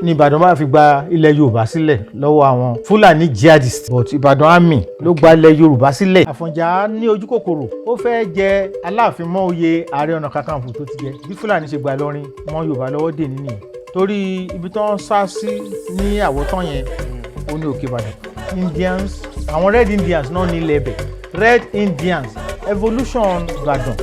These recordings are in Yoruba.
Ní Ìbàdàn bá fi gba ilẹ̀ Yorùbá sílẹ̀ lọ́wọ́ àwọn Fúlàní jihadist, but Ìbàdàn army ló gba ilẹ̀ Yorùbá sílẹ̀. Àfọ̀njá ní ojú kòkòrò, ó fẹ́ jẹ Aláàfin mọ́ oyè Ààrẹ Ọ̀nà Kakanfò tó ti jẹ. Bí Fúlàní ṣe gba Ìlọrin mọ́ Yorùbá lọ́wọ́ dè nínú yẹn, torí ibi tó ń sá sí ní Àwọ̀tán yẹn, ó ní Òkè Ìbàdàn. Indians, àwọn Red Indians náà ní ilẹ̀ ẹbẹ̀. Red Indians, evolution Ìbàdàn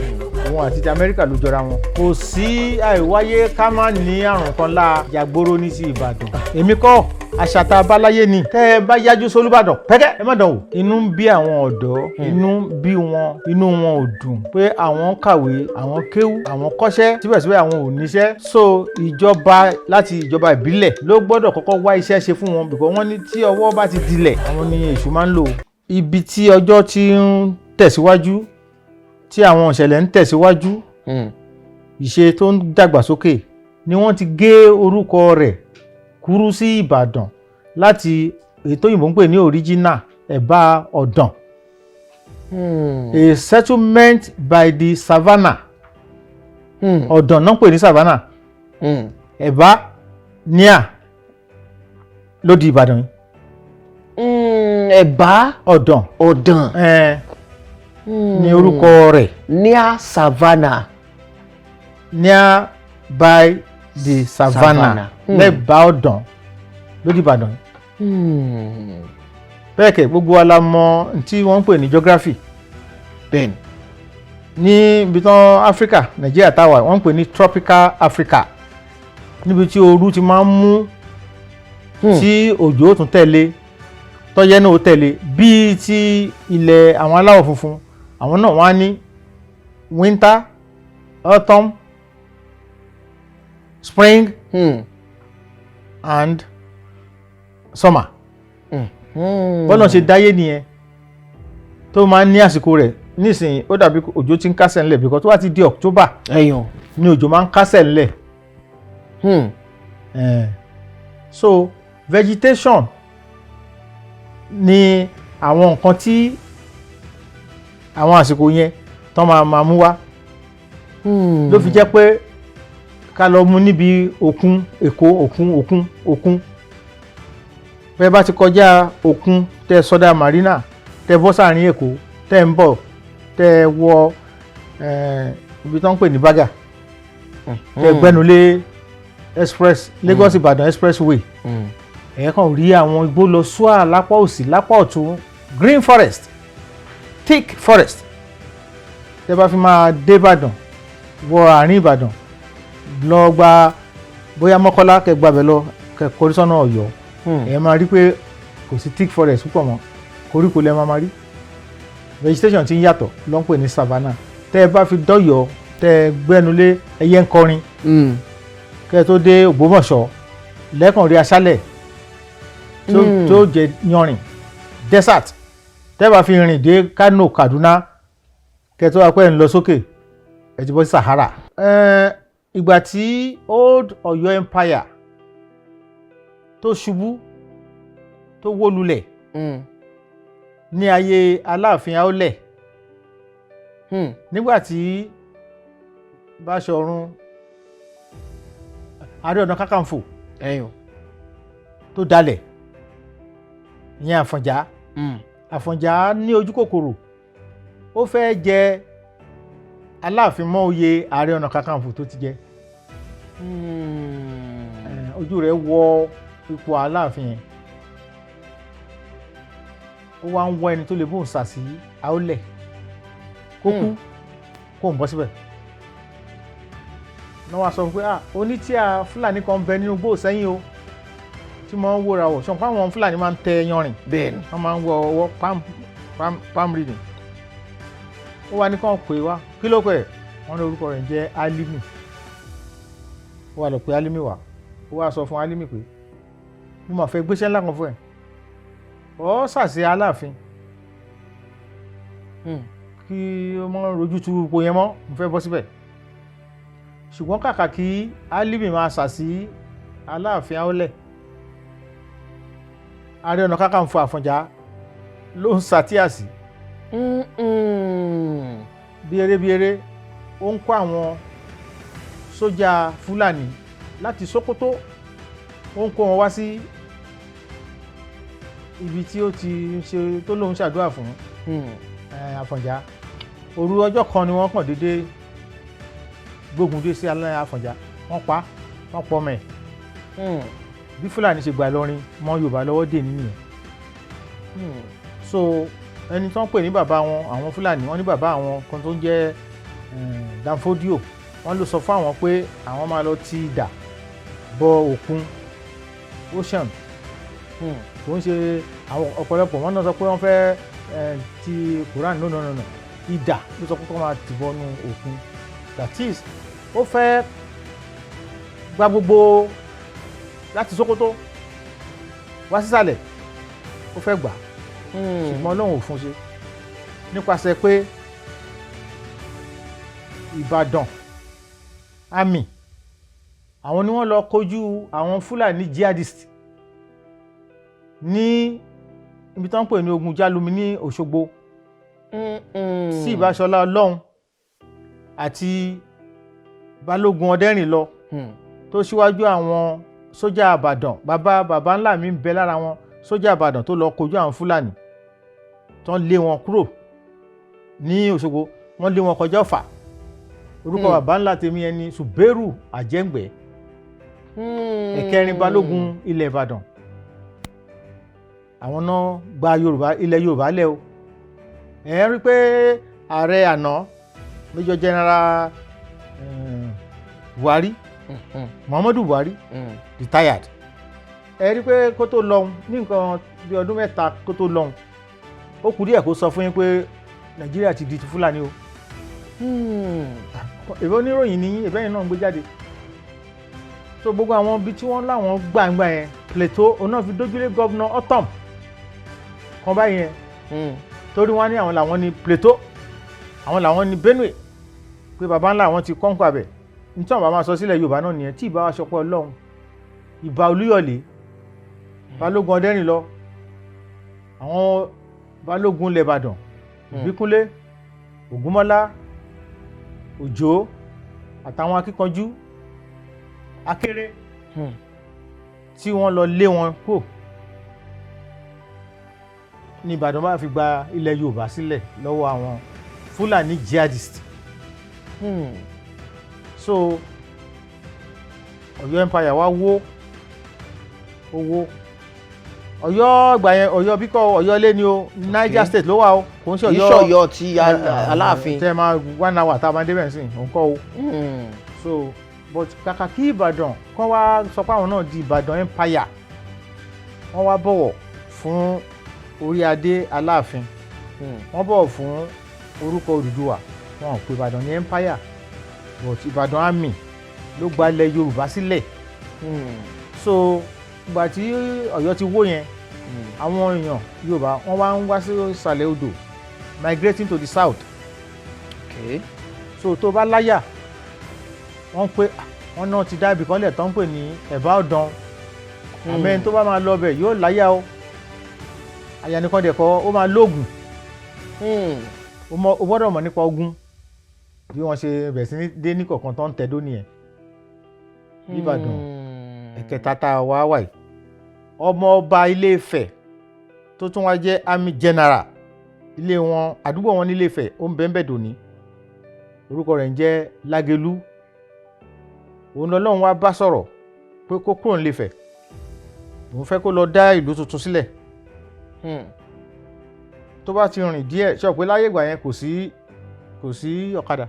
òun àti ti Amẹ́ríkà ló jọra wọn. Kò sí àìwáyé ká má ní àrùn kan lá jàgbóró ní ti Ìbàdàn. Èmi kọ́, àṣà tá a bá láyé ni. Tẹ́ ẹ bá yájú sólúbàdàn pẹ́kẹ́, ẹ má dán wò. Inú ń bí àwọn ọ̀dọ́, inú ń bí wọn, inú wọn ò dùn pé àwọn kàwé, àwọn kéwú, àwọn kọ́ṣẹ́, síbẹ̀síbẹ̀ àwọn ò níṣẹ́. So ìjọba, láti ìjọba ìbílẹ̀ ló gbọ́dọ̀ kọ́kọ́ wá iṣẹ́ ṣe fún wọn, because wọ́n ní tí ọwọ́ bá ti dilẹ̀, àwọn ni èṣù máa ń lò. Ibi tí ọjọ́ ti ń tẹ̀síwájú, tí àwọn ìṣẹ̀lẹ̀ ń tẹ̀síwájú, ìṣe tó ń dàgbàsókè ni wọ́n ti gé orúkọ rẹ̀ kúrú sí Ìbàdàn láti èyí tó òyìnbó ń pè ní original ẹ̀bá ọ̀dàn, a settlement by the savannah. Ọ̀dàn náà ń pè ní savannah. Ẹ̀bá near ló di Ìbàdàn yìí. Ẹ̀bá ọ̀dàn. Ọ̀dàn. Ní orúkọ rẹ̀. Near savannah. Near by the savannah. Savannah. Lẹ́bàá ọ̀dàn ló di Ìbàdàn yìí. Bẹ́ẹ̀ kẹ̀, gbogbo wa la mọ̀ tí wọ́n ń pè ní geography. Ní ibi tán Áfíríkà, Nàìjíríà táwa, wọ́n ń pè ní tropical Africa, níbi tí ooru ti máa ń mú, tí òjò ó tún tẹ̀lé, tọ́yẹ́ náà ó tẹ̀lé, bíi ti ilẹ̀ àwọn aláwọ̀ funfun. Àwọn náà wọ́n á ní winter, autumn, spring and summer. Bọ́lá ṣe dáyé nìyẹn, tó máa ń ní àsìkò rẹ̀. Nísìnyí, ó dàbí òjò ti ń kásẹ̀ ńlẹ̀, because tó bá ti di October ní òjò máa ń kásẹ̀ ńlẹ̀. So vegetation ni àwọn nǹkan tí àwọn àsìkò yẹn tán máa máa mú wá. Ló fi jẹ́ pé ká lọ mú níbi òkun Èkó, òkun òkun òkun bẹ́ẹ̀ bá ti kọjá òkun, tẹ́ sọdá Marina, tẹ́ bọ́ sáàrin Èkó, tẹ́ ń bọ̀, tẹ́ wọ ibi tó ń pè ní Berger, tẹ́ gbẹ́nulé express, Lagos Ìbàdàn expressway, ẹ̀ kàn rí àwọn igbó lọ ṣúà lápá òsì, lápá ọ̀tún, green forest, thick forest. Tẹ́ bá fi máa dé Ìbàdàn, wọ àárín Ìbàdàn lọ, gba bóyá Mọ́kọ́lá, kẹ́ gbàbẹ̀ lọ, kẹ́ kọrí sọ́nà Ọ̀yọ́, ẹ máa rí pé kò sí thick forest púpọ̀ mọ́, koríko lẹ máa máa rí. Vegetation ti ń yàtọ̀ ló ń pè ní savannah. Tẹ́ ẹ bá fi dọ́yọ̀, tẹ́ ẹ gbẹ́nulé, ẹyẹ ń kọrin. Kẹ́ ẹ tó dé Ògbómọ̀ṣọ́, lẹ́kàn rí aṣálẹ̀ tó jẹ yanrìn, desert. Tẹ́ ẹ bá fi rìn dé Kano, Kaduna, kẹ́ ẹ tó wá pẹ́ ń lọ sókè, ẹ ti bọ́ sí Sahara. Ìgbà tí Old Ọ̀yọ́ Empire tó ṣubú, tó wó lulẹ̀ ní ayé Aláàfin Aólẹ̀, nígbà tí Báṣọ̀run, Ààrẹ Ọ̀nà Kakanfò tó dalẹ̀, ìyẹn Àfọ̀njá. Àfọ̀njá ní ojú kòkòrò, ó fẹ́ jẹ Aláàfin mọ́ oyè Ààrẹ Ọ̀nà Kakanfò tó ti jẹ. Ojú rẹ̀ wọ ipò Aláàfin yẹn, ó wá ń wọ ẹni tó lè bóun sà sí Àólẹ̀ kó kú, kó ń bọ́ síbẹ̀ náà. Wá sọ pé, ah, onítíà Fúlàní kan bẹ nínú gbó sẹ́yìn o, tí wọ́n ń wóra wọ̀ ṣọ̀pọ̀. Àwọn Fúlàní máa ń tẹ yanrìn. Wọ́n máa ń wọ ọwọ́ palm palm palm reading. Ó wá ní kàn pé wá, kí ló pẹ̀ wọ́n ní orúkọ rẹ̀ ń jẹ́ Alimi. Ó wá lọ pé Alimi wá. Ó wá sọ fún Alimi pé, mo máa fẹ́ gbéṣẹ́ ńlá kan fún ẹ, ọ sàṣẹ Aláàfin kí ó mọ rojú tu ipò yẹn mọ́, mo fẹ́ bọ́ síbẹ̀. Ṣùgbọ́n kàkà kí Alimi máa sàsí Aláàfin Àólẹ̀, Ààrẹ Ọ̀nà Kakanfò Àfọ̀njá ló ń sàtíàsí. Bí eré bí eré, ó ń kó àwọn sójà Fúlàní láti Sókótó. Ó ń kó wọn wá sí ibi tí ó ti ń ṣe tó lóun ṣàdúrà fún Àfọ̀njá. Òru ọjọ́ kan ni wọ́n kàn déédéé gbógun dé sí alẹ́ Àfọ̀njá, wọ́n pa, wọ́n pọ̀ mẹ́. Bí Fúlàní ṣe gbà Ìlọrin mọ́ Yorùbá lọ́wọ́ dè nínú yẹn. So ẹni tó ń pè ní bàbá wọn, àwọn Fúlàní, wọ́n ní bàbá àwọn kan tó ń jẹ́ Danfodio, wọ́n ló sọ fún àwọn pé àwọn máa lọ ti idà bọ òkun, ocean. Kò ń ṣe àwọn ọ̀pọ̀lọpọ̀ wọn náà sọ pé wọ́n fẹ́ ti Quran. No, no, no, no, idà ló sọ pé kó máa tì bọnú òkun. That is, ó fẹ́ gba gbogbo láti Sókótó wá sísàlẹ̀, ó fẹ́ gbà, ṣùgbọ́n Ọlọ́run ò fún ṣe nípasẹ̀ pé Ìbàdàn army, àwọn ni wọ́n lọ kojú àwọn Fúlàní jihadist ní ibi tí wọ́n ń pè ní ogun Jálumi ní Òṣogbo, sí ìbáṣọlá Ọlọ́run àti Balógun Ọdẹ́rìnlọ tó síwájú àwọn sójà Ìbàdàn. Bàbá bàbá ńlá mi ń bẹ lára wọn, sójà Ìbàdàn tó lọ kojú àwọn Fúlàní tó ń lé wọn kúrò ní Òṣogbo. Wọ́n lé wọn kọjá Ọ̀fà. Orúkọ bàbá ńlá tèmi ẹni Ṣùbẹ́rù Àjẹ́ǹgbẹ́, ẹ̀kẹrin balógun ilẹ̀ Ìbàdàn. Àwọn náà gba Yorùbá, ilẹ̀ Yorùbá lẹ̀ o. Ẹ̀ ń rí pé ààrẹ àná, Major General Buhari, Muhammadu Buhari, retired, ẹ rí pé kó tó lọ́hùn ní nǹkan bí ọdún 3 kó tó lọ́hùn, ó kù díẹ̀ kó sọ fún yín pé Nàìjíríà ti di ti Fúlàní o. Èbó oníròyìn ní ìbẹ́yìn náà ń gbé jáde. So gbogbo àwọn ibi tí wọ́n láwọn gbàǹgbà yẹn, Plateau, òun náà fi dójúlé Governor Ortom kan báyìí yẹn, torí wọ́n ní àwọn làwọn ní Plateau, àwọn làwọn ní Benue, pé baba ńlá àwọn ti kọ́ńkọ́ abẹ. Nítorí àwọn bá máa sọ sílẹ̀ Yorùbá náà nìyẹn. Tí ìbá wa sọpọ̀ Ọlọ́run, ìbá Olúyọ̀lé, Balógun Ọdẹ́rìnlọ, àwọn balógun ilẹ̀ Ìbàdàn, Ìbíkúnlé, Ògúnmọ́lá, Òjó àtàwọn akíkanjú Akéré tí wọ́n lọ lé wọn kúrò ní Ìbàdàn bá fi gba ilẹ̀ Yorùbá sílẹ̀ lọ́wọ́ àwọn Fúlàní jihadist. So Ọ̀yọ́ empire wá wó, owó Ọ̀yọ́ gbà yẹn, Ọ̀yọ́ bíkọ Ọ̀yọ́ lé ní o, Niger State ló wà o, kò ń ṣe Kì í Ọ̀yọ́ ṣọ̀yọ́ ti Aláàfin. Tẹ́ ẹ máa one hour tá a máa débẹ̀ sí òun kọ́ o. So but kàkà kí Ìbàdàn kọ́ wá sọ pé àwọn náà di Ìbàdàn empire, wọ́n wá bọ̀wọ̀ fún orí adé Aláàfin, wọ́n bọ̀wọ̀ fún orúkọ Odùduwà. Wọn ò pè Ìbàdàn ní empire, but Ìbàdàn army ló gba ilẹ̀ Yorùbá sílẹ̀. So ìgbà tí Ọ̀yọ́ ti wó yẹn, àwọn èèyàn Yorùbá, wọ́n wá ń wá sí ìsàlẹ̀ odò, migrating to the south. So tó bá láyà, wọ́n pé wọ́n náà ti dá ibì kan lẹ̀ tó ń pè ní Ẹ̀bá Ọ̀dàn. Àmẹ́ni tó bá máa lọ bẹ̀ yóò láyà o. Àyà nìkan dẹ̀ kọ́, ó máa lóògùn. O gbọ́dọ̀ mọ̀ nípa ogun. Bí wọ́n ṣe bẹ̀rẹ̀ sí ní dé ní kọ̀ọ̀kan tó ń tẹ̀dó nìyẹn Ìbàdàn. Ẹ̀kẹta tá a wá wà yìí, ọmọ ọba Ilé Ifẹ̀ tó tún wá jẹ́ army general, ilé wọn, àdúgbò wọn ní Ilé Ifẹ̀, ó ń bẹ́ẹ̀ bẹ́ẹ̀ dòní, orúkọ rẹ̀ ń jẹ́ Lágelú. Òun lọ́lọ́run wá bá sọ̀rọ̀ pé kó kúrò nílé Ifẹ̀, òun fẹ́ kó lọ dá ìlú tuntun sílẹ̀. Tó bá ti rìn díẹ̀, ṣe pé láyé ìgbà yẹn kò sí ọ̀kadà,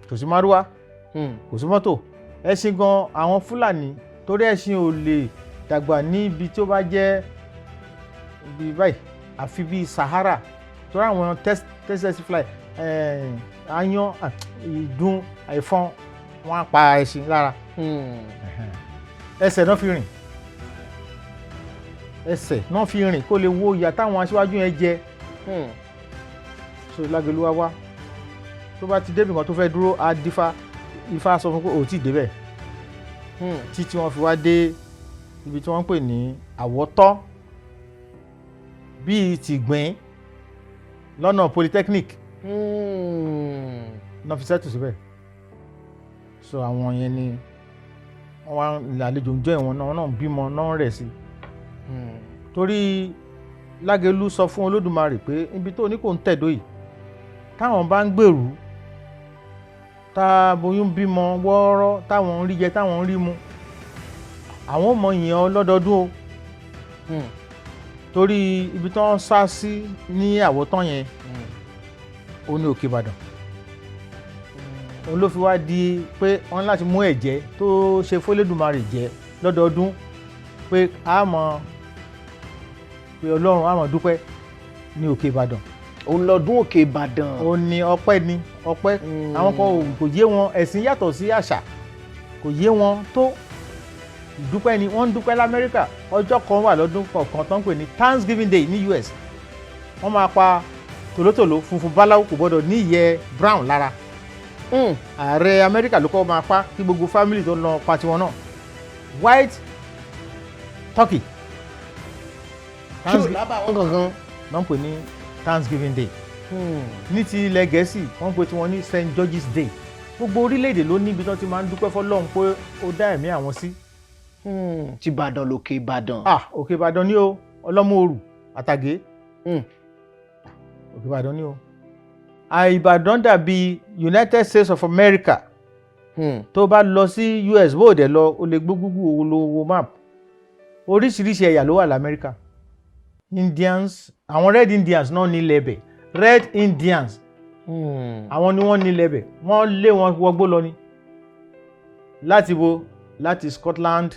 kò sí márúwá, kò sí mọ́tò. Ẹṣin gan, àwọn Fúlàní, torí ẹṣin ò lè dàgbà ní ibi tí ó bá jẹ́ ibi báyìí àfi bíi Sahara, torí àwọn tsetse fly, aáyán, ìdun, ẹ̀fọn, wọ́n á pa ẹṣin lára. Ẹsẹ̀ náà fi rìn, ẹsẹ̀ náà fi rìn kó lè wo ìyà táwọn aṣíwájú yẹn jẹ. So Lágelú wá wá, tó bá ti débì kan tó fẹ́ dúró, á dífá. Ifá sọ fún pé ò tí ì débẹ̀, títí wọ́n fi wá dé ibi tí wọ́n ń pè ní Àwọ̀tọ́, bíi tìgbín lọ́nà Polytechnic náà fi settle síbẹ̀. So àwọn yẹn ni Wọ́n wá àlejò ń jọ ìwọ̀n náà, wọ́n náà ń bímọ náà ń rẹ̀ sí. Torí Lágelú sọ fún Olódùmarè pé ibi tó ní kò ń tẹ̀dó yìí, táwọn bá ń gbèrú, tá a boyún bímọ wọ́ọ́rọ́, táwọn ń rí jẹ, táwọn ń rí mu, àwọn ò mọ ìyẹn ọ lọ́dọọdún o. Torí ibi tí wọ́n sá sí ní Àwọ̀tán yẹn, ó ní Òkè Ìbàdàn. Òun ló fi wá di pé wọ́n ní láti mú ẹ̀jẹ̀ tó ṣe f'Olódùmarè jẹ lọ́dọọdún, pé a mọ̀ pé Ọlọ́run, a mọ̀ dúpẹ́ ní Òkè Ìbàdàn. Òun lọ́dún Òkè Ìbàdàn. Ó ní ọpẹ́ ní ọpẹ́. Àwọn kan kò yé wọn, ẹ̀sìn yàtọ̀ sí àṣà, kò yé wọn tó. Ìdúpẹ́ ni wọ́n ń dúpẹ́ l'Amẹ́ríkà. Ọjọ́ kan wà lọ́dún kọ̀ọ̀kan tó ń pè ní Thanksgiving Day ní US. Wọ́n máa pa tòlótòló funfun báláwo, kò gbọ́dọ̀ ní ìyẹ́ brown lára. Ààrẹ Amẹ́ríkà ló kọ́ máa pa kí gbogbo family tó lọ pa tiwọn náà, white turkey. Tí ò lábàwọ́n kankan. Wọ́n ń pè ní Thanksgiving Day. Ní ti ilẹ̀ Gẹ̀ẹ́sì, wọ́n ń pè tiwọn ní St George's Day. Gbogbo orílẹ̀-èdè ló níbi tí wọ́n ti máa ń dúpẹ́ f'Ọlọ́run pé ó dá ẹ̀mí àwọn sí. Ti Ìbàdàn lòkè Ìbàdàn. Ah, Òkè Ìbàdàn ní o, ọlọ́mú òrù àtàgé. Òkè Ìbàdàn ní o. Ìbàdàn dàbí United States of America. Tó bá lọ sí US, bó dẹ̀ lọ, o lè gbé Google olówó map. Oríṣiríṣi ẹ̀yà ló wà l'Amẹ́ríkà. Indians, àwọn Red Indians náà ní ilẹ̀ ibẹ̀. Red Indians, àwọn ni wọ́n ní ilẹ̀ ibẹ̀. Wọ́n lé wọn wọgbó lọ ni. Láti bo? Láti Scotland,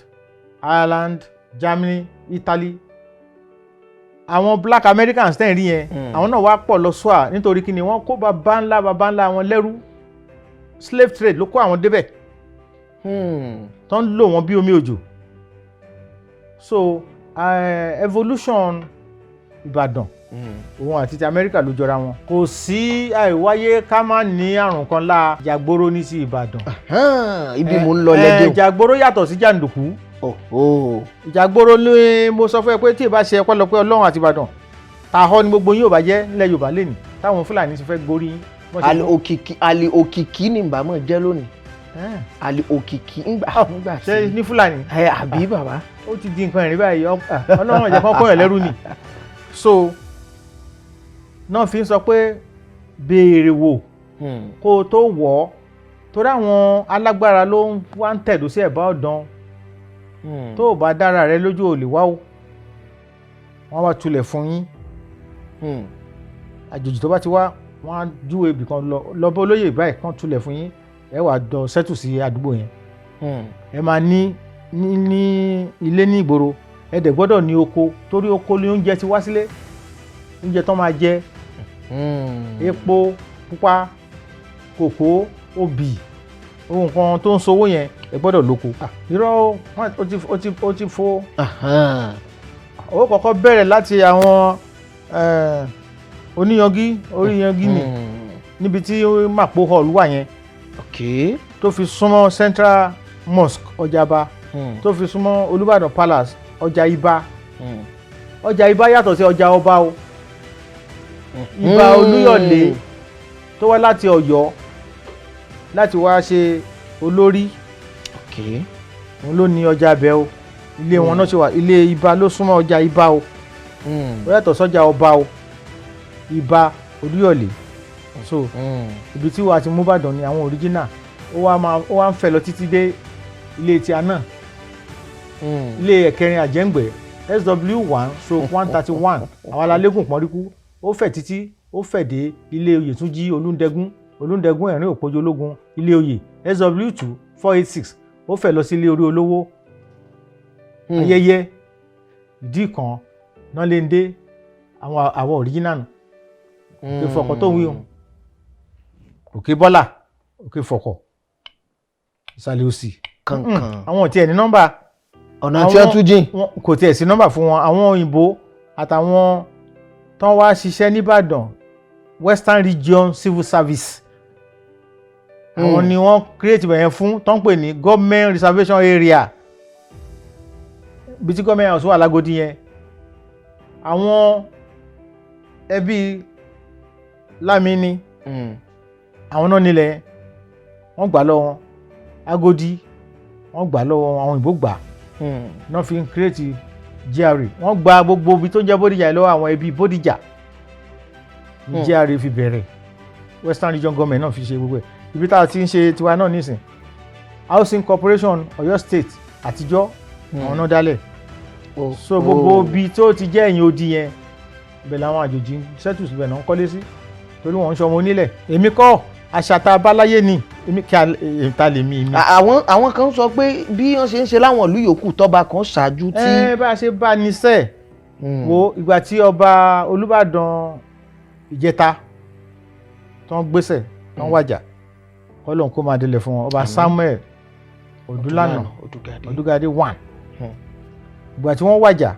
Ireland, Germany, Italy. Àwọn Black Americans tẹ̀ ń rí yẹn, àwọn náà wá pọ̀ lọ sọ́à. Nítorí kí ni? Wọ́n kó bàbá ńlá bàbá ńlá wọn lẹ́rú. Slave trade ló kó àwọn débẹ̀, tó ń lò wọ́n bí omi òjò. So evolution Ìbàdàn, òun àti ti Amẹ́ríkà ló jọra wọn. Kò sí àìwáyé ká má ní àrùn kan láà. Jàgbóró ní sí Ìbàdàn. Ibi mò ń lọ lẹ́dẹ̀. Jàgbóró yàtọ̀ sí jàǹdùkú. O. Ìjàgbóró ní mo sọ fún ẹ pé tí ì bá ṣe ọpẹ́lọpẹ́ Ọlọ́run àti Ìbàdàn, tàhọ́ ni gbogbo yín ò bá jẹ́ nílẹ̀ Yorùbá lẹ́nìí, táwọn Fúlàní ti fẹ́ gorí yín. Wọ́n ṣe Ali Òkìkí, Ali Òkìkí ni ìbámọ̀ jẹ́ lónìí. Ali Òkìkí ńgbà ńgbà Ṣé tí ní Fúlàní? Ẹ àbí bàbá. Ó ti di nǹkan ìrìn báyìí. Ọlọ́run ẹ̀jẹ̀ kan kọ́yàn lẹ́rú ni. So náà fi ń sọ pé béèrè wò kó o tó wọ̀ ọ́, torí àwọn alágbára ló ń wá ń tẹ̀dó sí ẹ̀bá ọ̀dàn. Tó o bá dára rẹ lójú, ò lè wá o. Wọ́n wá tulẹ̀ fún yín. Àjòjì tó bá ti wá, wọ́n á júwe ibì kan lọ lọ bá olóyè báyìí kan tulẹ̀ fún yín, ẹ wàá dọ̀ sẹ́tù sí àdúgbò yẹn. Ẹ máa ní ilé ní ìgboro, ẹ dẹ̀ gbọ́dọ̀ ní oko, torí oko ni oúnjẹ ti wá sílé, oúnjẹ tó máa jẹ, epo pupa, kòkó, obì, ohun kan tó ń sowó yẹn, ẹ gbọ́dọ̀ lóko. Irọ́ o, ó ti fo. Ó kọ́kọ́ bẹ̀rẹ̀ láti àwọn oníyangí, oríyangí ni, níbi tí Mapo Hall wà yẹn, tó fi súnmọ́ Central Mosque, Ọjàba, tó fi súnmọ́ Olúbàdàn Palace, Ọjà Ibà. Ọjà Ibà yàtọ̀ sí ọjà ọba o. Ibà Olúyọ̀lé tó wá láti Ọ̀yọ́ láti wá ṣe olórí, òun ló ní ọjà abẹ o. Ilé wọn náà ṣe wà, ilé Ibà ló súnmọ́ ọjà Ibà o. Ó yàtọ̀ sọ́jà ọba o. Ibà Olúyọ̀lé. So ibi tí wàá ti mú Ìbàdàn ni àwọn original. Ó wá máa, ó wá ń fẹ̀ lọ títí dé ilé tí a náà, ilé ẹ̀kẹrin Àjẹ́ǹgbẹ́, SW1/131, àwọn alálẹ́gùn pọ́nríkú. Ó fẹ̀ títí, ó fẹ̀ dé ilé Oyètúnjí Olúndẹ́gún, Olúndẹ́gún ẹ̀rín òpójó ológun, ilé oyè SW2/486. Ó fẹ̀ lọ sí ilé orí olówó, ayẹyẹ ìdí kan náà lè ń dé àwọn original nù. Òkè Fọkọ̀ tó ń wí o, Òkè Bọ́là, Òkè Fọkọ̀, Ìsàlẹ̀ Òsì. Kankan. Àwọn ò tiẹ̀ ní nọ́mbà. Ọ̀nà tí wọ́n tún jìn. Kò tiẹ̀ sí nọ́mbà fún wọn. Àwọn òyìnbó àtàwọn tán wá ṣiṣẹ́ nìbàdàn, Western Region Civil Service, àwọn ni wọ́n create ibẹ̀ yẹn fún, tó ń pè ní Government Reservation Area, ibi tí Government House wà lágodi yẹn. Àwọn ẹbí Lámìní, àwọn náà nílẹ̀ yẹn, wọ́n gbà lọ́wọ́ wọn Agodi. Wọ́n gbà lọ́wọ́ àwọn òyìnbó, gbà náà fi ń create GRA. Wọ́n gba gbogbo ibi tó ń jẹ́ Bódìjà yìí lọ́wọ́ àwọn ẹbí Bódìjà ní GRA fi bẹ̀rẹ̀. Western Region Government náà fi ṣe gbogbo ẹ̀. Ibi tá a ti ń ṣe tiwa náà nísìn, Housing Corporation Ọ̀yọ́ State àtijọ́, àwọn náà dálẹ̀. So gbogbo ibi tó ti jẹ́ ẹ̀yìn odi yẹn, ibẹ̀ làwọn àjòjì settle síbẹ̀ náà ń kọ́lé sí, torí wọ́n ń ṣọmọ onílẹ̀. Èmi kọ́, àṣà tá a bá láyé ni. Èmi kí a ta lè mi mi. Àwọn kan sọ pé bí wọ́n ṣe ń ṣe láwọn ìlú yòókù, tọ́ba kan ṣáájú tí. Ẹ bá a ṣe bá ní sẹ́ẹ̀. Wo ìgbà tí ọba Olúbàdàn ìjẹta tó ń gbéṣẹ̀, tó ń wàjà, kọ́lọ́n kó máa délẹ̀ fún wọn, Ọba Àmín. Samuel Odúlànà Odùgàdé. Odúgadé one. Ìgbà tí wọ́n wàjà,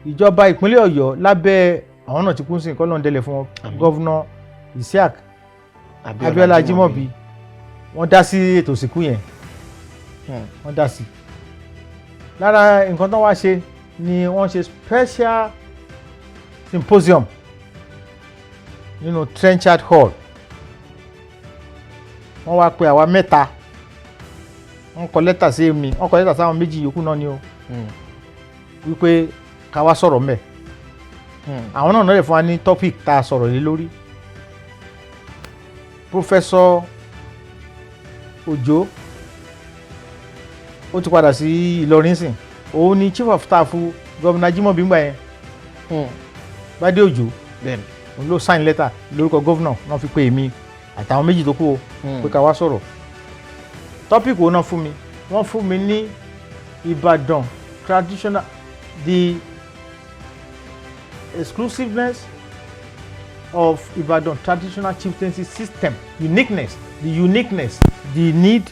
ìjọba ìpínlẹ̀ Ọ̀yọ́ lábẹ́ àwọn náà ti kún sí, kọ́lọ́n délẹ̀ fún wọn, Àmín. Governor Isiaq Abiola Ajimobi, wọ́n dá sí ètò ìsìnkú yẹn. Wọ́n dá sí. Lára nǹkan tó wá ṣe ni wọ́n ṣe special symposium nínú Trenchard Hall. Wọ́n wá pe àwa mẹ́ta. Wọ́n kọ lẹ́tà sí èmi, wọ́n kọ lẹ́tà sáwọn méjì yòókù náà ni o, wípé ká wá sọ̀rọ̀ mẹ́. Àwọn náà lè fún wa ní topic tá a sọ̀rọ̀ lé lórí. Professor Òjó, ó ti padà sí Ìlọrin sìn, òun ni chief of staff Gómìnà Ajímọ̀bí ńgbà yẹn. Bádé Òjó. Òun ló sign letter lórúkọ gómìnà náà fi pé èmi àtàwọn méjì tó kù o, pé ká wá sọ̀rọ̀. Topic wo náà fún mi? Wọ́n fún mi ní Ìbàdàn traditional, the exclusiveness of Ibadan traditional chieftaincy system, uniqueness, the uniqueness, the need,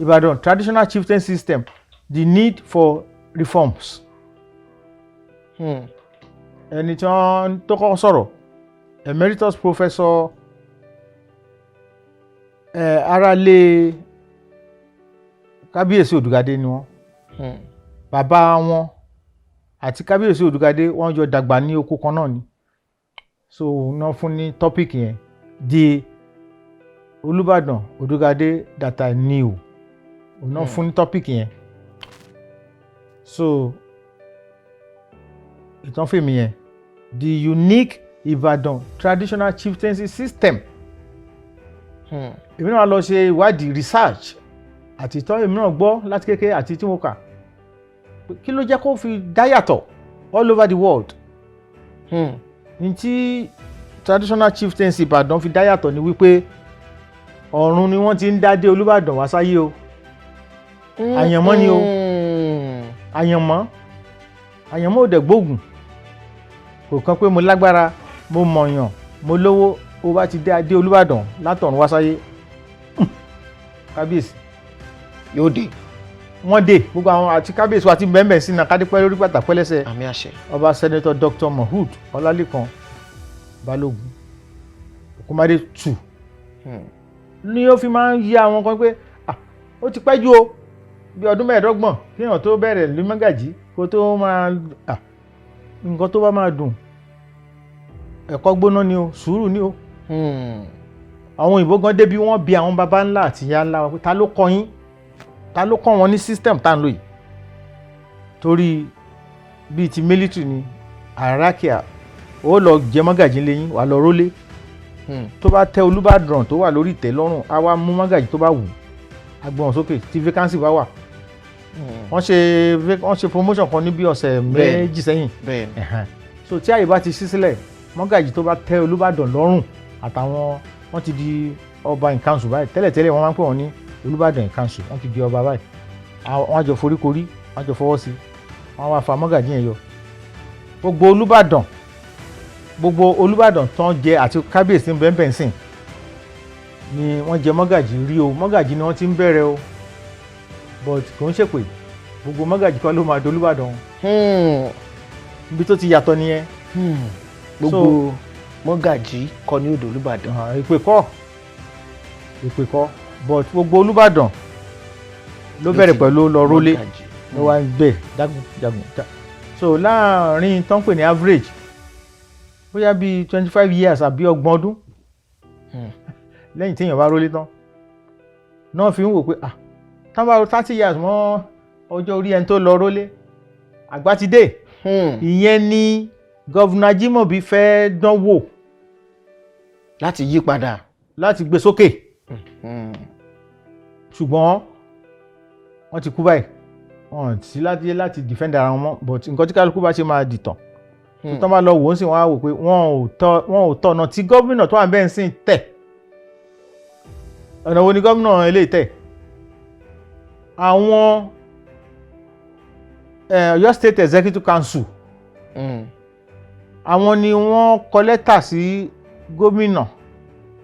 Ibadan traditional chieftaincy system, the need for reforms. Ẹni tí wọ́n tó kọ́kọ́ sọ̀rọ̀, Emeritus Professor ẹ̀ aráalé Kábíyèsí Òdùgàdé ni wọ́n. Bàbá wọn àti Kábíyèsí Òdùgàdé, wọ́n jọ dàgbà ní oko kan náà ni. So wọ́n fún ní topic yẹn, the Olúbàdàn Òdùgàdé that I knew. Wọ́n fún ní topic yẹn. So ìtàn fèmí yẹn, the unique Ìbàdàn traditional chieftaincy system. Èmi náà lọ ṣe ìwádìí, research, àti ìtọ́ èmi náà gbọ́ láti kékeré àti tí mo kà, kí ló jẹ́ kó fi dá yàtọ̀ all over the world? Ní tí traditional chieftaincy Ìbàdàn fi dá yàtọ̀ ni wípé ọ̀run ni wọ́n ti ń dádé Olúbàdàn wá sáyé o. Àyànmọ́ ni o. Àyànmọ́, àyànmọ́ ò dẹ̀ gbóògùn. Kò kàn pé mo lágbára, mo mọ̀yàn, mo lówó. Ó bá ti dé adé Olúbàdàn látọ̀run wá sáyé, kábíyèsí Yóò dé. Wọ́n dé. Gbogbo àwọn àti kábíyèsí wa ti bẹ́ẹ̀ sí náà, kádípẹ́ lórí bàtà pẹ́lẹ́sẹ̀. Àmì àṣẹ. Ọba Senator Dr. Mohood Ọlálékan Balógun Òkúnmádé two ni ó fi máa ń yí àwọn kan pé, ah, ó ti pẹ́ jù o, bí ọdún 25 kéèyàn tó bẹ̀rẹ̀ ní mọ́gàjí, kó tó máa, ah, nǹkan tó bá máa dùn, ẹ̀kọ́ gbóná ni o, sùúrù ni o. Àwọn òyìnbó gan débi, wọ́n bi àwọn baba ńlá àti ìyá ńlá wọn pé ta ló kọ́ yín, ta ló kọ́ wọn ní system tá à ń lò yìí? Torí bíi ti military ni hierarchy. Ó lọ jẹ mọ́gàjí lẹ́yìn, wà lọ rólé. Tó bá tẹ Olúbàdàn tó wà lórí ìtẹ́ lọ́rùn, á wá mú mọ́gàjí tó bá wù ú, á gbé wọn sókè tí vacancy bá wà. Wọ́n ṣe promotion kan ní bí ọ̀sẹ̀ 2 sẹ́yìn. Ẹ̀hẹ̀n. So tí àyè bá ti ṣí sílẹ̀, mọ́gàjí tó bá tẹ Olúbàdàn lọ́rùn àtàwọn, wọ́n ti di ọba in council báyìí. Tẹ́lẹ̀tẹ́lẹ̀, wọ́n máa ń pè wọ́n ní Olúbàdàn in council. Wọ́n ti di ọba báyìí. Wọ́n á jọ foríkorí, wọ́n á jọ fọwọ́ sí, wọ́n á wá fa mọ́gàjí yẹn yọ. Gbogbo Olúbàdàn tán jẹ àti kábíyèsí bẹ́ẹ̀nbẹ́ẹ̀ sìn ni wọ́n jẹ mọ́gàjí rí o. Mọ́gàjí ni wọ́n ti ń bẹ̀rẹ̀ o, but kò ń ṣèpè gbogbo mọ́gàjí kọ́ ló máa di Olúbàdàn. Ibi tó ti yàtọ̀ nìyẹn. Gbogbo mọ́gàjí kọ́ ní odò Olúbàdàn. Ah, ìpè kọ́, ìpè kọ́, but gbogbo Olúbàdàn ló bẹ̀rẹ̀ pẹ̀lú lọ rólé, Mọ́gàjí. ló wá ń gbé jagun jagun so láàrin tó ń pè ní average, bóyá bíi 25 years àbí 30 ọdún lẹ́yìn tí èèyàn bá rólé tán. Náà fi ń wò pé, ah, tán bá ro 30 years mọ́ ọjọ́ orí ẹni tó lọ rólé, àgbà ti dé. Ìyẹn ni Governor Ajímọ̀bí fẹ́ dán wò láti yí padà. Láti gbé sókè. Ṣùgbọ́n wọ́n ti kú báyìí, wọ́n sí láti defend ara wọn mọ́, but nǹkan tí kálukú bá ṣe máa dìtàn. Tó bá lọ wò ó sì, wọ́n á wò pé wọn ò tọ̀nà tí gómìnà tó wà bẹ́ẹ̀ ń sìn tẹ̀. Ọ̀nà wo ni gómìnà eléyìí tẹ̀? Àwọn Ọ̀yọ́ State Executive Council, àwọn ni wọ́n kọ lẹ́tà sí gómìnà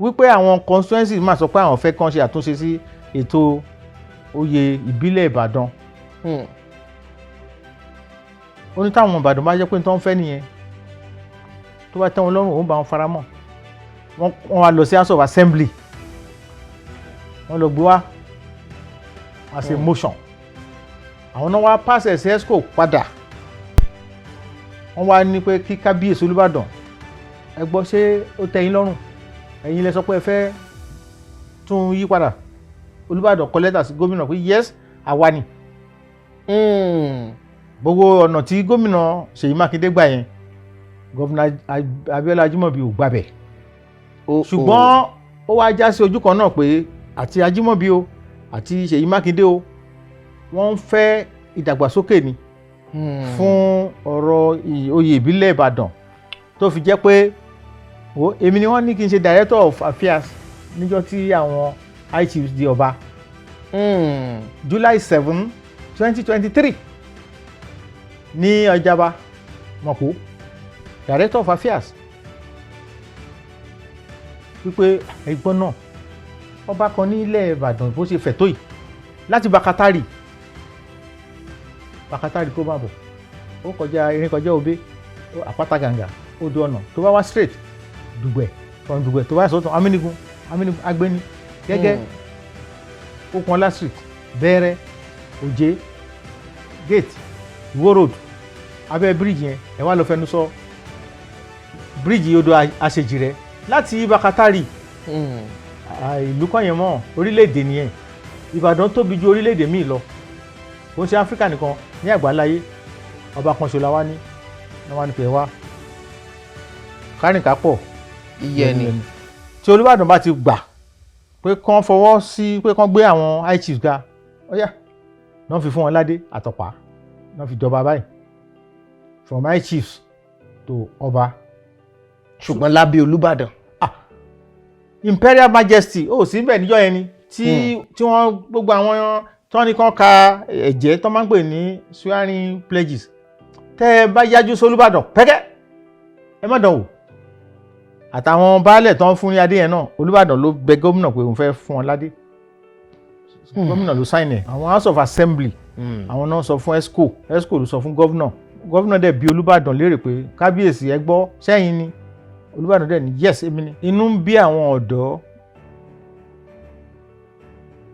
wípé àwọn constituencies máa sọ pé àwọn fẹ́ kàn ṣe àtúnṣe sí ètò oyè ìbílẹ̀ Ìbàdàn. Ó ní táwọn Ìbàdàn bá jẹ́ pé tó ń fẹ́ nìyẹn, tó bá tẹ́ wọn lọ́rùn, òun bá wọn fara mọ́. Wọ́n wá lọ sí House of Assembly, wọ́n lọ gbé wá as a motion. Àwọn náà wá pass ẹ̀ sí EXCO padà. Wọ́n wá ní pé kí kábíyèsí Olúbàdàn, ẹ gbọ́, ṣé ó tẹ́ yín lọ́rùn? Ẹ̀yin lẹ sọ pé ẹ fẹ́ tún yí padà. Olúbàdàn kọ lẹ́tà sí gómìnà pé yes, àwa ni. Gbogbo ọ̀nà tí gómìnà Ṣèyí Mákindé gbà yẹn, Gómìnà Abíọ́lá Ajímọ̀bí ò gbàbẹ̀. Ṣùgbọ́n ó wá já sí ojú kan náà pé àti Ajímọ̀bí o àti Ṣèyí Mákindé o, wọ́n ń fẹ́ ìdàgbàsókè ni fún ọ̀rọ̀ oyè ìbílẹ̀ Ìbàdàn, tó fi jẹ́ pé wo èmi ni wọ́n ní kí n ṣe director of affairs níjọ́ tí àwọn high chiefs di ọba, July 7, 2023, ní Ọjàba Mọ̀kó, director of affairs, wípé ẹ̀gbọ́n náà, ọba kan nílẹ̀ Ìbàdàn bó ṣe fẹ̀ tó yìí, láti Bakatari, Bakatari kó má bọ̀, ó kọjá erin, kọjá obé, àpáta gàǹgà, odò ọ̀nà, tó bá wá straight Dùgbẹ̀, from Dùgbẹ̀ tó bá sọ̀tún, Amínigun, Amínigun, Agbéni, Gẹ́gẹ́, Okunola Street, Bẹ̀rẹ̀, Òjé Gate, Ìwó Road, abẹ́ bíríìjì yẹn, ẹ wá lọ fẹnu sọ bíríìjì odò Àṣejìrẹ́ láti Bakatari. Ìlú kan yẹn mọ́ orílẹ̀-èdè nìyẹn. Ìbàdàn tóbi ju orílẹ̀-èdè míì lọ, kò ń ṣe Áfíríkà nìkan, ní àgbáláyé. Ọba kan ṣo la wá ní ní wá ní pé wá kárìnká pọ̀. Iye ni. Tí Olúbàdàn bá ti gbà pé kán fọwọ́ sí pé kán gbé àwọn high chiefs ga, ọ̀yà náà fi fún wọn ládé àtọ̀pá, náà fi jọba báyìí, from high chiefs to ọba. Ṣùgbọ́n lábẹ́ Olúbàdàn. Imperial Majesty ó sí bẹ́ẹ̀ níjọ́ yẹn ni tí wọ́n gbogbo àwọn tí wọ́n ní kán ka ẹ̀jẹ̀ tó máa ń pè ní swearing pledges. Tẹ́ ẹ bá yájú sólúbàdàn pẹ́kẹ́, ẹ má dán wò. Àtàwọn baálẹ̀ tó ń fún ní adé yẹn náà, Olúbàdàn ló bẹ gómìnà pé òun fẹ́ fún wọn ládé. Gómìnà ló sign ẹ̀. Àwọn House of Assembly, àwọn náà sọ fún EXCO, EXCO ló sọ fún gómìnà. Gómìnà dẹ̀ bi Olúbàdàn léèrè pé, "Kábíyèsí, ẹ gbọ́, sẹ́yìn ni?" Olúbàdàn dẹ̀ ní, "Yes, èmi ni." Inú ń bí àwọn ọ̀dọ́,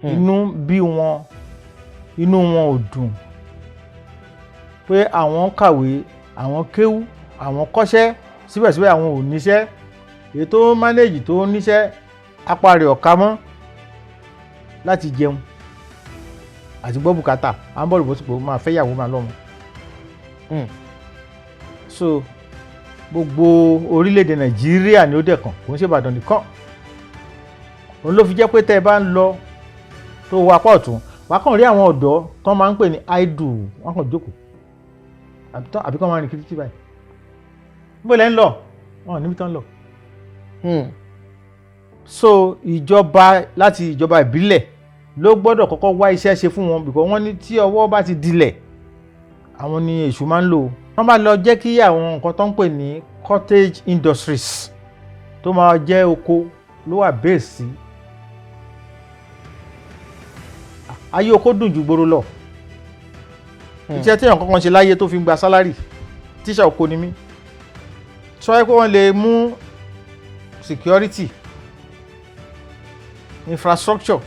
inú ń bí wọn, inú wọn ò dùn pé àwọn kàwé, àwọn kéwú, àwọn kọ́ṣẹ́, síbẹ̀síbẹ̀ àwọn ò níṣẹ́. Èyí tó manage tó níṣẹ́, apá rẹ̀ ọ̀ka mọ́ láti jẹun àti gbọ́ bùkátà, à ń bọ̀ bó sípò máa fẹ́ yàwó, máa lọ́mọ. So gbogbo orílẹ̀-èdè Nàìjíríà ni ó dẹ̀ kàn, kò ń ṣe Ìbàdàn nìkan. Òun ló fi jẹ́ pé tẹ́ ẹ bá ń lọ tó wọ apá ọ̀tún, wàá kàn rí àwọn ọ̀dọ́ tó máa ń pè ní idle. Wọ́n kàn jókòó àbí kàn máa rìn kiri tí báyìí. Níbo lẹ́ ń lọ? Wọn ò níbi tán ń lọ. So ìjọba, láti ìjọba ìbílẹ̀ ló gbọ́dọ̀ kọ́kọ́ wá iṣẹ́ ṣe fún wọn, because wọ́n ní tí ọwọ́ bá ti dilẹ̀, àwọn ni èṣù máa ń lò. Wọ́n bá lọ jẹ́ kí àwọn nǹkan tó ń pè ní cottage industries, tó máa jẹ́ oko ló wà base sí. Ayé oko dùn ju gbòòrò lọ. Iṣẹ́ tí èèyàn kankan ṣe láyé tó fi ń gba salary, tíṣà oko ni mí. Sọ pé wọ́n lè mú security, infrastructure,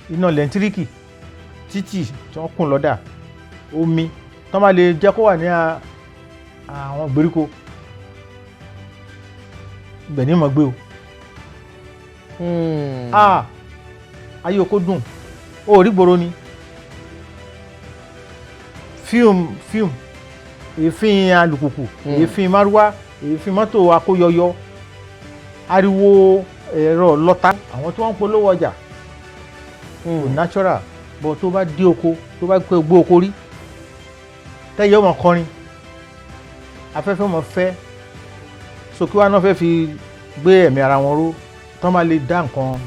iná lẹ́ńtíríkì, títì tí wọ́n kùn lọ́dà, omi, tí wọ́n bá lè jẹ́ kó wà ní àwọn ìgbèríko ibẹ̀ ní mọ̀ gbé o. Ah, ayé oko dùn. Ó rí gbòòrò ni fíìmù fíìmù, èéfín alùpùpù, èéfín márúwá, èéfín mọ́tò akóyọyọ, ariwo ẹ̀rọ lọ́tà, àwọn tí wọ́n ń polówó ọjà, kò natural. Bọ́ tó bá dé oko, tó bá gbé gbó oko rí, tẹ́yẹ ọmọ kọrin, afẹ́fẹ́ ọmọ fẹ́ so, kí wàá náà fẹ́ fi gbé ẹ̀mí ara wọn ró, tán bá lè dá nǹkan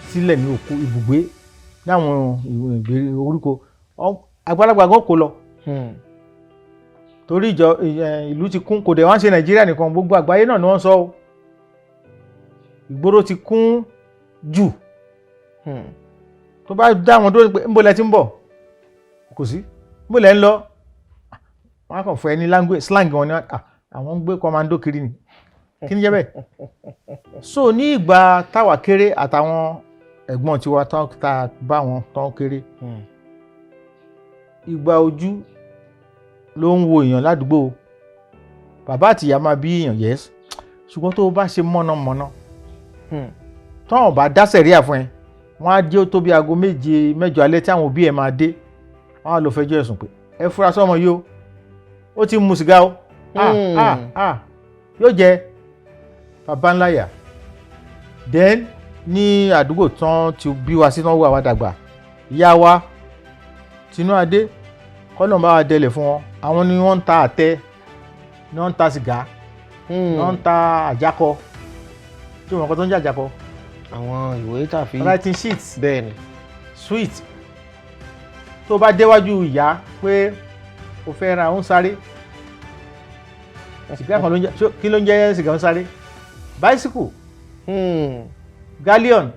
sílẹ̀ ní oko ibùgbé láwọn ìgbèrí oríko, àgbàlagbà gan kò lọ torí ìjọ ìlú ti kún. Kò dẹ̀ wá ń ṣe Nàìjíríà nìkan, gbogbo àgbáyé náà ni wọ́n sọ ọ́, ìgboro ti kún jù. Tó bá dá wọn dúró pé ńbo lẹ ti ń bọ̀, kò sí ńbo lẹ ń lọ, wọn á kàn fún ẹ ní language slang wọn ni, "Ah, àwọn ń gbé commando kiri ni." Kí ni jẹ́ bẹ́ẹ̀? So ní ìgbà táwa kéré àtàwọn ẹ̀gbọ́n tiwa tá a bá wọn tán kéré, ìgbà ojú ló ń wo èèyàn ládùúgbò. Bàbá àtìyá máa bí èèyàn, yes, ṣùgbọ́n tó o bá ṣe mọ̀nàmọ́ná, tọ́wọ̀n bá dá sẹ̀ríà fún ẹ, wọ́n á dé ó tó bí aago 7, 8 alẹ́ tí àwọn òbí ẹ̀ máa dé, wọ́n á lọ fẹjọ́ ẹ̀sùn pé ẹ fura sọ́mọ yìí o, ó ti mu sìgá o. Ah, ah, ah, yóò jẹ bàbá ńlá yà. Then ní àdúgbò tán ti bí wa sí, tán wà wá dàgbà, ìyá wa Tinú Adé, kọ́nà bá wa dẹlẹ̀ fún wọn, àwọn ni wọ́n ń ta àtẹ, ni wọ́n ń ta sìgá, ni wọ́n ń ta àjákọ. Tí wọ́n kọ́ tó ń jẹ́ àjákọ? Àwọn ìwé tàfi. Writing sheets. Bẹ́ẹ̀ ni. Sweet. Tó bá déwájú ìyá pé o fẹ́ ra ń sáré sìgá kan ló ń jẹ́, kí ló ń jẹ́ sìgá ń sáré? Bicycle, galleon.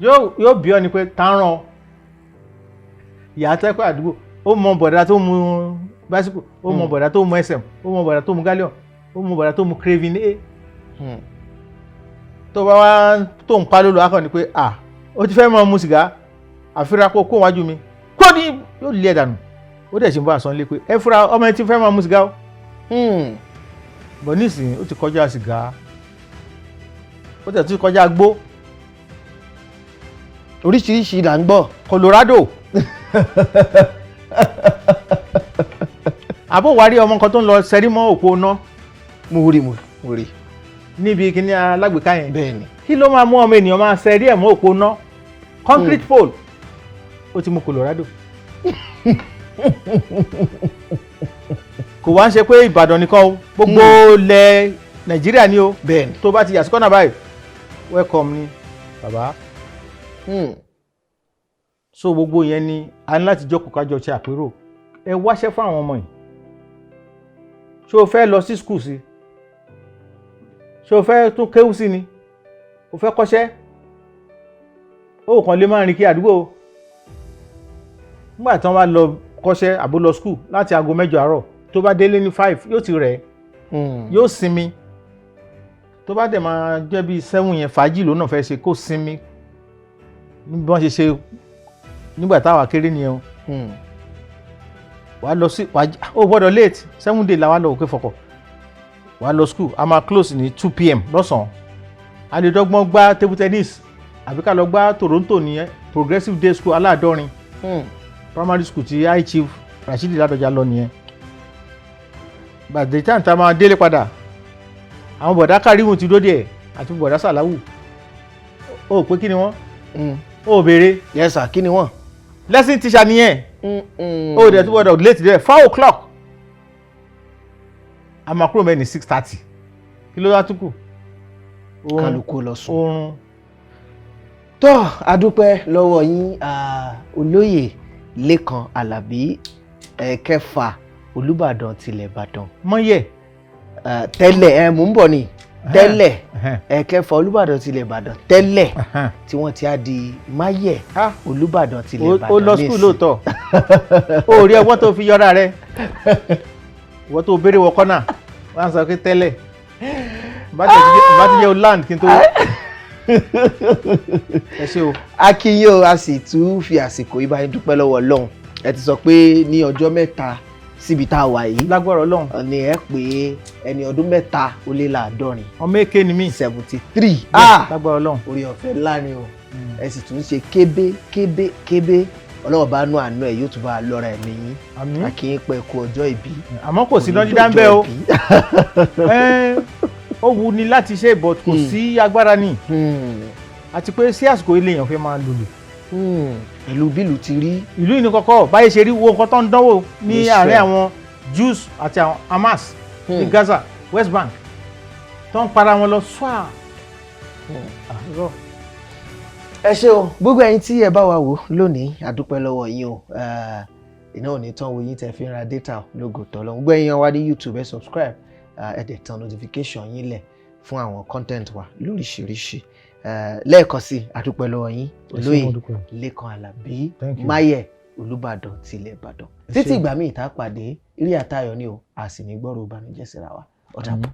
Yóò bí ọ ni pé tá ń ràn ìyá tẹ́kọ̀ àdúgbò. Ó mọ bọ̀dá tó mu bicycle, ó mọ bọ̀dá tó mu SM, ó mọ bọ̀dá tó mu galleon, ó mọ bọ̀dá tó mu craving a. Tó bá wá tó ń pa lólo akọ ni pé, "À, ó ti fẹ́ máa mu sìgá, àfírà kó kó wájú mi kó ní." Yóò lé ẹ̀ dànù. Ó dẹ̀ ṣe ń bá àṣọ nílé pé ẹ fúra, ọmọ ẹ ti fẹ́ máa mu sìgá o. Bọ̀ nísìnyí, ó ti kọjá sìgá, ó tẹ̀ tún kọjá gbó. Oríṣiríṣi là ń gbọ́. Colorado àbó wàá rí ọmọ kan tó ń lọ sẹ́rí mọ́ òpó ná. Mo rí, mo rí. Níbi kíní alágbèéká yẹn. Bẹ́ẹ̀ ni. Kí ló máa mú ọmọ ènìyàn máa sẹ́rí ẹ̀ mọ́ òpó ná, concrete pole? Ó ti mú Colorado. Kò wá ń ṣe pé Ìbàdàn nìkan o, gbogbo ilẹ̀ Nàìjíríà ni o. Bẹ́ẹ̀ ni. Tó bá ti yà sí kọ́nà báyìí, welcome ni bàbá. So gbogbo yẹn ni a ní láti jókòó kájọ ṣe àpérò. Ẹ wáṣẹ́ fún àwọn ọmọ yìí. Ṣé o fẹ́ lọ sí school sí? Ṣé o fẹ́ tún kéwú sí ni? O fẹ́ kọ́ṣẹ́? Ó kàn lè máa rìn kí àdúgbò. Nígbà tí wọ́n bá lọ kọ́ṣẹ́ àbó lọ school láti aago 8 àárọ̀, tó bá délé ní 5, yóò ti rẹ̀, yóò sinmi. Tó bá dẹ̀ máa jẹ́ bíi 7 yẹn, fàájì ló náà fẹ́ ṣe, kó sinmi. Ní bí wọ́n ṣe ṣe nígbà táwa kéré nìyẹn o. Wàá lọ sí, wàá ó gbọ́dọ̀ late. 7 day la wá lọ òkè fọkọ̀, wàá lọ school, a máa close ní 2 p.m. lọ́sàn-án. A lè dọ́gbọ́n gbá table tennis àbí ká lọ gbá Toronto ní Progressive Day School Aláàdọ́rin, primary school tí High Chief Rashidi Ládọjà lọ nìyẹn. By the time tá a máa délé padà, àwọn bọ̀dá Karimu ti dóde ẹ̀ àti bọ̀dá Sàláwù. Ó pé kí ni wọ́n ó béèrè. Yes sir, kí ni wọ́n? Lesson teacher nìyẹn. Ó dẹ̀ tó gbọ́dọ̀ late dẹ̀ 4 o'clock, a máa kúrò mẹ́rin ní 6:30. Kí ló wá tún kù? Oorun. Kálukú lọ sùn. Oorun. Tó, adúpẹ́ lọ́wọ́ yín, olóyè Lékan Àlàbí, ẹ̀kẹfà Olúbàdàn tilẹ̀ Ìbàdàn. Mọ́yẹ̀. Tẹ́lẹ̀ ẹ, mò ń bọ̀ ni, tẹ́lẹ̀, ẹ̀kẹfà Olúbàdàn tilẹ̀ Ìbàdàn tẹ́lẹ̀, tí wọ́n ti á di Máyẹ̀ Olúbàdàn tilẹ̀ Ìbàdàn. Ó lọ school lóòótọ́. Ó rí ọgbọ́n tó fi yọra rẹ, ìwọ́n tó béèrè wọ kọ́nà, wọ́n á sọ pé tẹ́lẹ̀ bá ti jẹ́ o land kí n tó ẹ ṣé o. A kí yín o, a sì tún fi àsìkò yìí bá yín dúpẹ́ lọ́wọ́ Ọlọ́run. Ẹ ti sọ pé ní ọjọ́ 3 síbi tá a wà yìí Lágbára Ọlọ́run. ni ẹ pé ẹni ọdún 73. Ọmọ èké ni mí. 73. Lágbára Ọlọ́run. Orí ọ̀fẹ́ ńlá ni o. Ẹ sì tún ṣe kébé kébé kébé. Ọlọ́wọ́ bá nú àánú ẹ̀, yóò tún bá a lọ́ra ẹ̀mí yín. Àmín. A kí yín pẹ́ kú ọjọ́ ìbí. Àmọ́ kò sí Òní iná dídá ń bẹ́ o. dọjọ́ ìbí. Ó wu ni láti ṣe, but kò sí agbára ni, àti pé sí àsìkò ilé èèyàn fẹ́ máa lùlù. Pẹ̀lú bílù ti rí. Ìlú yìí ní kọ́kọ́ báyìí ṣe rí, wo nǹkan tó ń dánwò ní Ní àárín Israel. àwọn Jews àti àwọn Hamas ní Gaza, West Bank, tó ń para wọn lọ ṣáà. Irọ́. Ẹ ṣé o, gbogbo ẹ̀yin tí ẹ bá wa wò lónìí, àdúpẹ́ lọ́wọ́ yín o. Iná ò ní tán wo yín tẹ́ fi ń ra data lógo tọ́lọ́. Gbogbo ẹ̀yin wa ní YouTube, ẹ subscribe, ẹ dẹ̀ tan notification yín lẹ̀ fún àwọn content wa lóríṣiríṣi. Lẹ́ẹ̀kan sí, àdúpẹ́ lọ́wọ́ yín, Ẹ ṣé, Olóyè mo dúpẹ́. Lékan Àlàbí Thank you. Máyẹ̀, Olúbàdàn tilẹ̀ Ìbàdàn. Ẹ Títí ṣé. ìgbà míì tá a pàdé, eré àtayọ̀ ni o, a sì ní gbọ́rọ̀ ìbànújẹ́ síra wa. Ó dàbọ̀. Àmín.